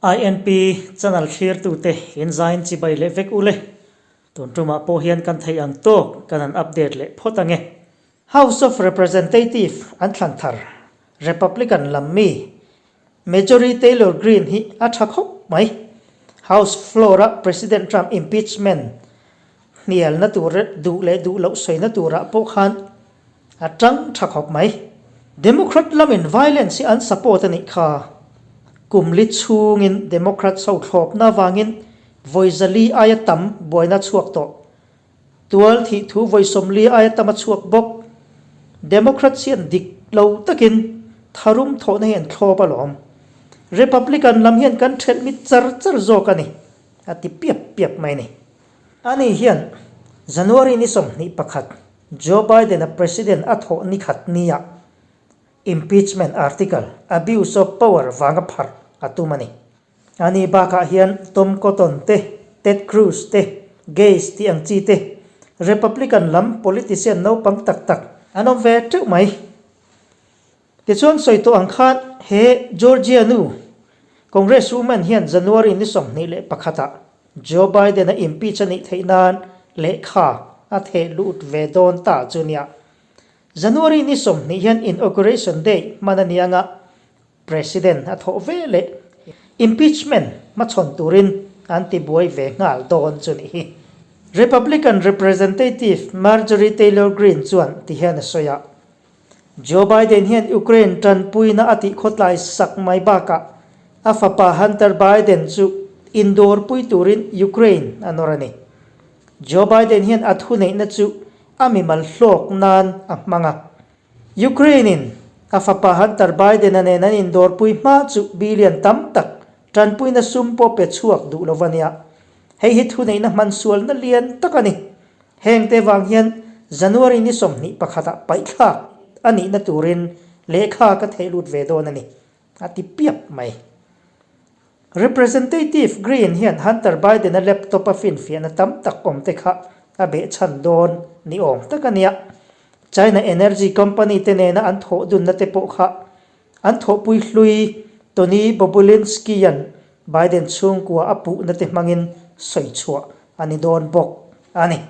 INP channel thlirtute inzain chibai leh vek ule. Tun tumah pawh hian kan theih ang tawk kan han update leh phawt ange. House of Representative an thlan thar Republican lam mi Marjorie Taylor Greene hi a tha khawp mai. House floor a President Trump impeachment hnialna tur duh leh duh loh sawina turah pawh khan a tang tha khawp mai. Democrat lamin violence hi an support a nih kha. Kum li chhungin Democrats ho thlawpna avangin vawi zali aia tam buaina chhuak tawh. Tual thih thu vawi 40 aia tam a chhuak bawk. Democrats hian dik lo takin tharum thawhna hi an thlawp alawm. Republican lam hian kan thelh mit char char zawk a ni, a ti piap piap mai a ni. Ani hian January ni 21 Joe Biden-a President a thawh ni khat nia Impeachment article Abuse of Power vanga pharh a tum a ni. Ani bakah hian Tom Cotton te, Ted Cruz te, Gaetz tih ang chi te, Republican lam politician naupang tak tak an awm ve teuh mai. Tichuan sawi tawh ang khan he Georgia nu Congresswoman hian January ni 21 ah Joe Biden a impeach a nih theih nan lehkha a theh lut ve dawn ta chu nia. January ni 20 hian Inauguration Day hman a ni anga President a thawh ve leh impeachment hmachhawn turin an ti buai ve nghal dawn chu nih hi. Republican Representative Marjorie Taylor Greene chuan ti hian a sawi a. Joe Biden hian Ukraine tanpuina a tih khawtlai sak mai bakah a fapa Hunter Biden chu indawrpui turin Ukraine a nawr a ni. Joe Biden hian a thuneihna chu a mimal hlawk nan a hmang a. Ukraine-in a fapa Hunter Biden-a nen an indawrpui hma chu billion tam tak tanpuina sum pawh pe chhuak duh lo va nia. Hei hi thuneihna hmansualna lian tak a ni. Hengte vang hian January ni 21 ah paihthlak a nihna turin lehkha ka theih lut ve dawn a ni, a ti piap mai. Representative Green hian Hunter Biden-a laptop a finfiahna tam tak awm te kha a behchhan dawn ni awm tak a nia. China Energy Company te nena an thawh dunna te pawh kha an thawhpui hlui Tony Bobulinski-a'n Biden chhungkua a puhna te hmangin sawi chhuah a ni dawn bawk a ni.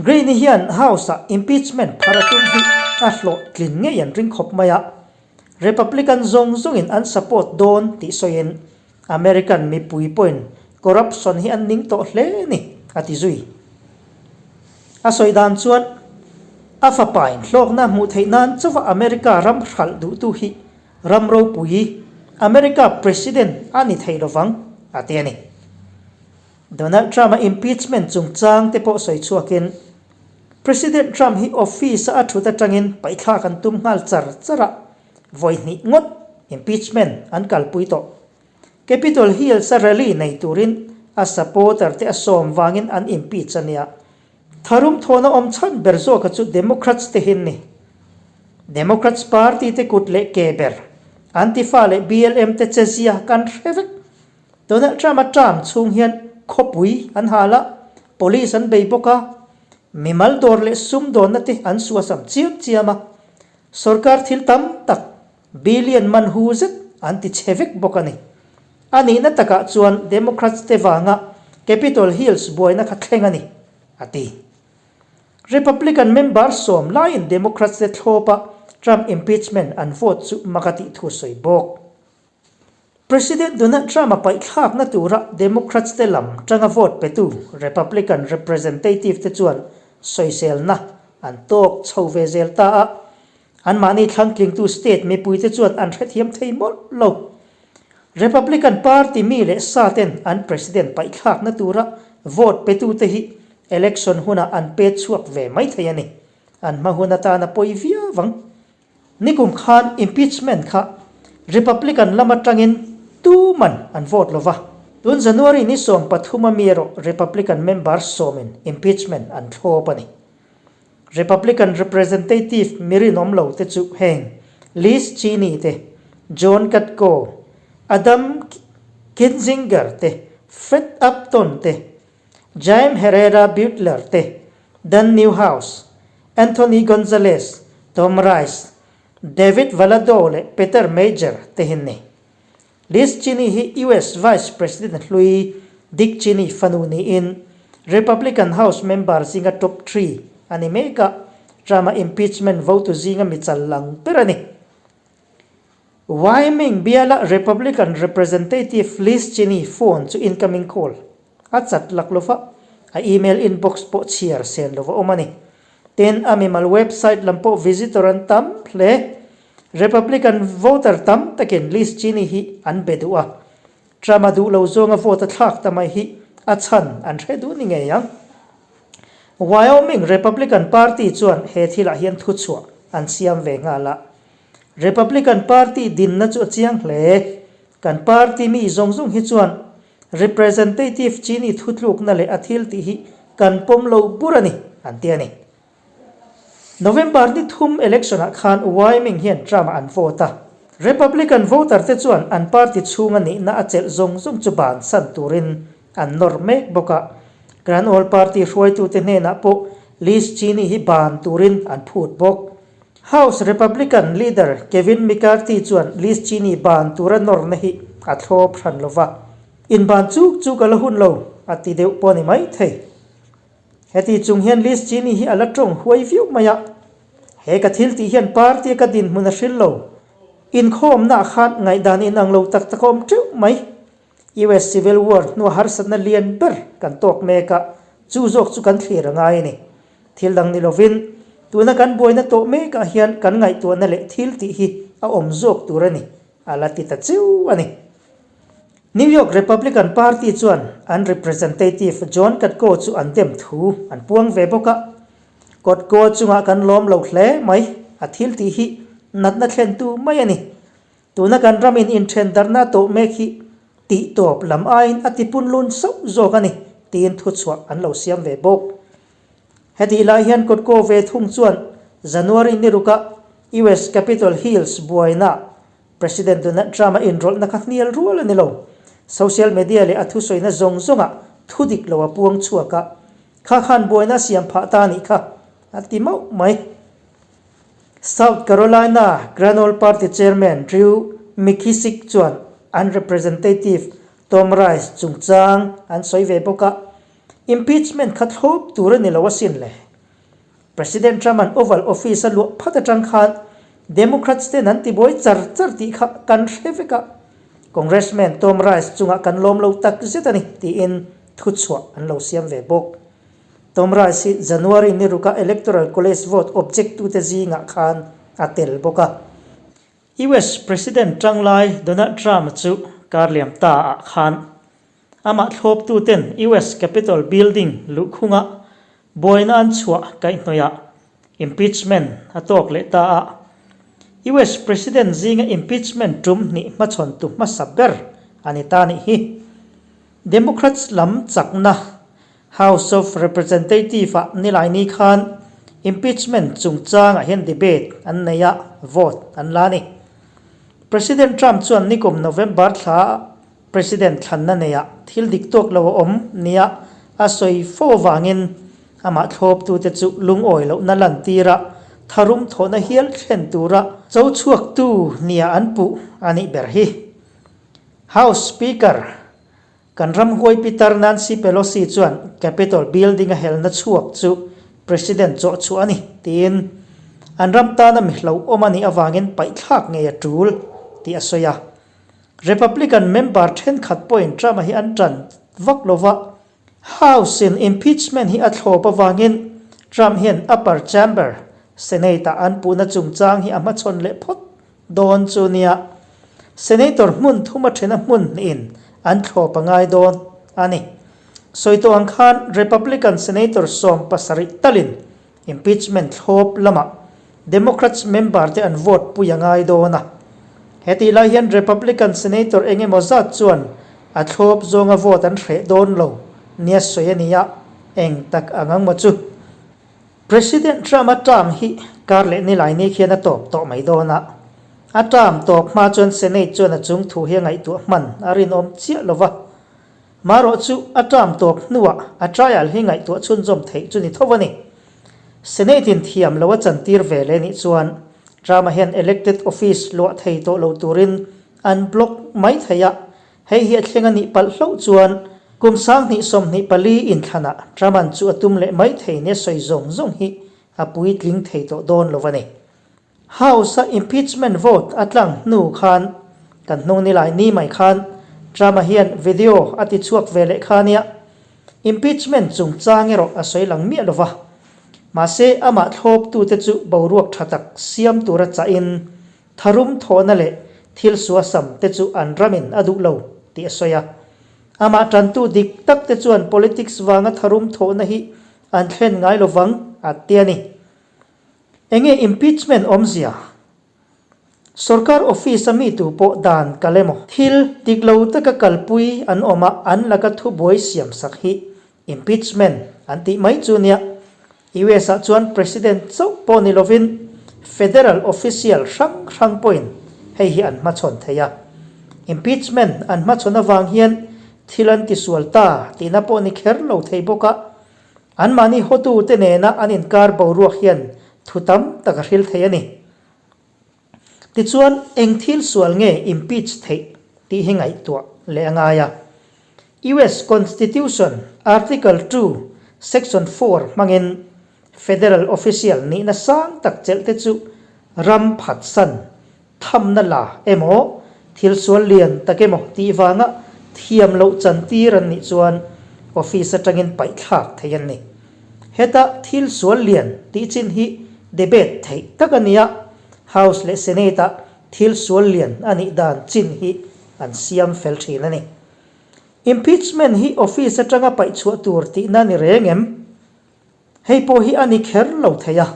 Green-i hian House-ah impeachment phar a tum hi a hlawhtlin ngei an ring khawp mai a, Republican zawng zawngin an support dawn tih sawiin American mipui pawhin corruption hi an ning tawh hle a ni, a ti zui. A sawi dan chuan a fapain hlawkna hmuh theih nan chauha America ram hralh duhtu hi ram ropui America President a ni thei lovang, a ti a ni. Donald Trump-a impeachment chungchang te pawh sawi chhuakin President Trump hi office-a a thut atangin paihthlak an tum nghal char char a, Vawi hnih ngawt impeachment an kalpui tawh. Capitol Hills a rally nei turin a supporter te a sawm vangin an impeach a nia. Tharum thawhna awm chhan ber zawka chu Democrats te hin ni. Democrats party te kut leh ke ber, Antifa leh BLM te che zia kan hre vek. Donald Trump a term chhung hian khawpui an hal a, police an bei bawk a, mimal dawr leh sumdawnna te an suasam chiam chiam a. Sorkar thil tam tak billion man hu zet an ti chhe vek bawk a ni. A nihna takah chuan Democrats te vanga Capitol Hills buaina kha thleng a ni, a ti. Republican member sawm laiin Democrats te thlawpa Trump impeachment an vote chu mak a tih thu sawi bawk. President Donald Trump a paihthlakna tura Democrats te lam tanga vote petu Republican representative te chuan sawiselna an tawk chho ve zel ta a, anmahni thlangtlingtu state mipuite chuan an hrethiam thei mawlh lo. Republican Party mi leh sa ten an president paihthlakna tura vote petute hi election hunah an pet chhuak ve mai thei a ni. An hma hun atana pawi viau ang. Nikum khan impeachment kha Republican lam atangin tu man an vote lova. Tun January ni 13 a mi erawh Republican member sawmin impeachment an thlawp a ni. Republican representative mi rinawm lo te chu heng Liz Cheney te, John Katko, Adam Kinzinger te, Fred Upton te, Jaime Herrera Beutler te, Dan Newhouse, Anthony Gonzalez, Tom Rice, David Valadao leh Peter Meijer te hi ni. Liz Cheney hi US Vice President hlui Dick Cheney fanu niin Republican House member zinga top three a ni mek a, Trump-a impeachment votu zinga mi chal lang ber a ni. Wyoming biala Republican Representative Liz Cheney phone chu incoming call a chat lak lova, a email inbox pawh chhiar sen lova awm a ni. Tin, a mimal website lam pawh visitor an tam hle. Republican voter tam takin Liz Cheney hi an be duh a, Trump-a duh lo zawnga vote a thlak ta mai hi a chhan an hre duh ni ngei ang. Wyoming Republican Party chuan he thilah hian thuchhuah an siam ve nghal a. Republican Party dinna chu a chiang hle. Kan party mi zawng zawng hi chuan Representative Cheney thutlukna leh a thil tih hi kan pawm lo bur a ni, an ti a ni. November ni thum election-ah khan Wyoming hian Trump-a an vote a. Republican voter te chuan an party chhunga nihna a chelh zawng zawng chu bansan turin an nawr mek bawk a. Grand Old Party hruaitute hnenah pawh Liz Cheney hi ban turin an phut bawk. House Republican leader Kevin McCarthy chuan Liz Cheney ban tura nawrna hi a thlawp hran lo va, Inban chuk chuk a la hun lo, a ti deuh pawh a ni maithei. Heti chung hian Liz Cheney hi a la tawng huai viau mai a, He ka thil tih hian party a ka dinhmun a hril lo. Inkhawmnaah khan ngaihdan inang lo tak tak a awm teuh mai. US Civil War hnua harsatna lian ber kan tawk mek a, chu zawk chu kan thlir a ngai a ni. Thil dang ni lovin, tuna kan buaina tawh mekah hian kan ngaihtuahna leh thil tih hi a awm zawk tur a ni, a la ti ta chiu a ni. New York Republican Party chuan an Representative John Katko chu an dem thu an puang ve bawk a, Katko chungah kan lawm lo hle mai, a thil tih hi natna thlentu mai a ni. Tuna kan ramin inthen darhna tawh mek hi tih tawp lam aiin a tipunlun sauh zawk a ni, tiin thuchhuah an lo siam ve bawk. Hetih lai hian Kutko ve thung chuan January ni ruka US Capitol Hills buaina President Donald Trump-a inrawlhna kha hnial rual a ni lo. Social media leh a thusawina zawng zawngah thu dik lo a puang chhuak a, kha khan buaina a siam phah ta a nih kha, a ti mauh mai. South Carolina Grand Old Party Chairman Drew McKissick chuan an Representative Tom Rice chungchang an sawi ve bawk a, Impeachment kha thlawp tur a ni lo asin le. President Trump-a'n Oval Office a luah phat atang khan Democrats ten an tibuai char char tih kha kan hre vek a, Congressman Tom Rice chungah kan lawm lo tak zet a ni, tiin thuchhuah an lo siam ve bawk. Tom Rice hi January ni ruka Electoral College vote object tute zingah khan a tel bawk a. US President tanglai Donald Trump chu karliam ta ah khan amah thlawptuten US Capitol building luhkhunga buaina an chhuah kaihhnawihah impeachment a tawk leh ta a. US President zinga impeachment tum hnih hmachhawntu hmasa ber a ni ta nih hi. Democrats lam chakna House of Representative-ah Nilaini khan impeachment chungchangah hian debate an nei a, vote an la a ni. President Trump chuan nikum November thla President thlanna neiah thil dik tawk lo a awm nia a sawi fo avangin amah thlawptute chu lungawi lohna lantir a, tharum thawhna hial thlen tura cho chhuaktu nia an puh a nih ber hi. House Speaker Kan ramhuai pitar Nancy Pelosi chuan Capitol building a helna chhuak chu President chawh chhuah a ni tiin an ram tana mi hlauhawm a nih avangin paihthlak ngei a tul tih a sawi a. Republican member thenkhat pawhin Trump-a hi an tan vak lo va, House-in impeachment hi a thlawp avangin Trump hian upper chamber, Senate-ah an puhna chungchang hi a hmachhawn leh phawt Dawn chu nia, Senator hmun thuma thena hmun hnihin an thlawp a ngai dawn a ni. Sawi tawh ang khan Republican Senator 70 talin impeachment thlawp lamah Democrats member te an vote pui a ngai dawn a. Hetih lai hian Republican Senator eng emaw zat chuan a thlawp zawnga vote an hreh dawn lo nia sawi a ni a, eng tak ang ang maw chu? President Trump-a term hi kar leh nilai ni khian a tawp tawh mai dawn a. A term tawp hma chuan Senate chuan a chung thu hi a ngaihtuah hman a rinawm chiah lo va. Marawh chu a term tawp hnuah a trial hi ngaihtuah chhunzawm theih chu ni tho a ni. Senate-in thiam lo a chantir ve leh nih chuan Trump-a hian elected office luah thei tawh lo turin. an block mai thei a, hei hi a thleng a nih palh hlauh chuan kum 2024 inthlanah Trump-a'n chu a tum leh mai thei nia sawi zawng zawng hi a puitling thei tawh dawn lo a ni. House-a impeachment vote a tlang hnu khan kan hnung ni lai ni mai khan Trump-a hian video a ti chhuak ve leh kha nia. Impeachment chungchang erawh a sawi lang miah lo va. Mahse, amah thlawptute chu boruak tha tak siam tura chahin tharum thawhna leh thil suasam te chu an ramin a duh lo tih a sawi a. Amah tantu dik tak te chuan politics vanga tharum thawhna hi an thlen ngai lo vang a ti a ni. Enge impeachment awmzia? Sorkar office a mi tu pawh dan kal emaw? Thil dik lo taka kalpui an awm a, an laka thubuai siam sak hi impeachment an tih mai chu nia. US ah chuan President chauh pawh ni lovin federal official hrang hrang pawhin hei hi an hmachhawn thei a. Impeachment an hmachhawn avang hian thil an tisual ta tihna pawh ni kher lo thei bawk a. Anmahni hotute nena an inkar boruak hian thu tam tak a hril thei a ni. Tichuan, eng thil sual nge impeach theih tih hi ngaihtuah leh a ngai a. US Constitution Article ii Section iv hmangin federal official nihna sang tak chelh te chu ram phatsan Thamna la emaw, thil sual lian tak emaw tih vanga thiam loh chantir an nih chuan office atangin paih thlak thei an ni. Heta thil sual lian tih chin hi debate theih tak a ni a, House leh Senate-ah thil sual lian a nih dan chin hi an siam fel thin a ni. Impeachment hi office atanga paih chhuah tur tihna ni reng em? Hei pawh hi a ni kher lo thei a,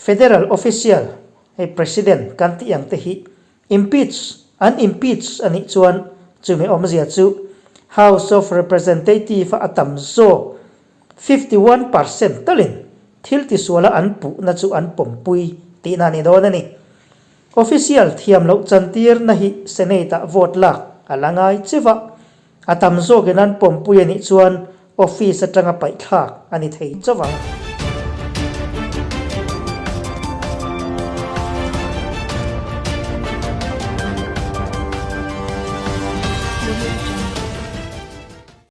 Federal official, hei President kan tih ang te hi impeach, an impeach a nih chuan chumi awmzia chu House of Representative-a a tam zawk 51% talin thil tisuala an puhna chu an pawmpui tihna a ni dawn a ni. Official thiam loh chantirna hi Senate-ah vote lak a la ngai cheu a, A tam zawkin an pawmpui a nih chuan office atanga paihthlak a ni thei chauh ang.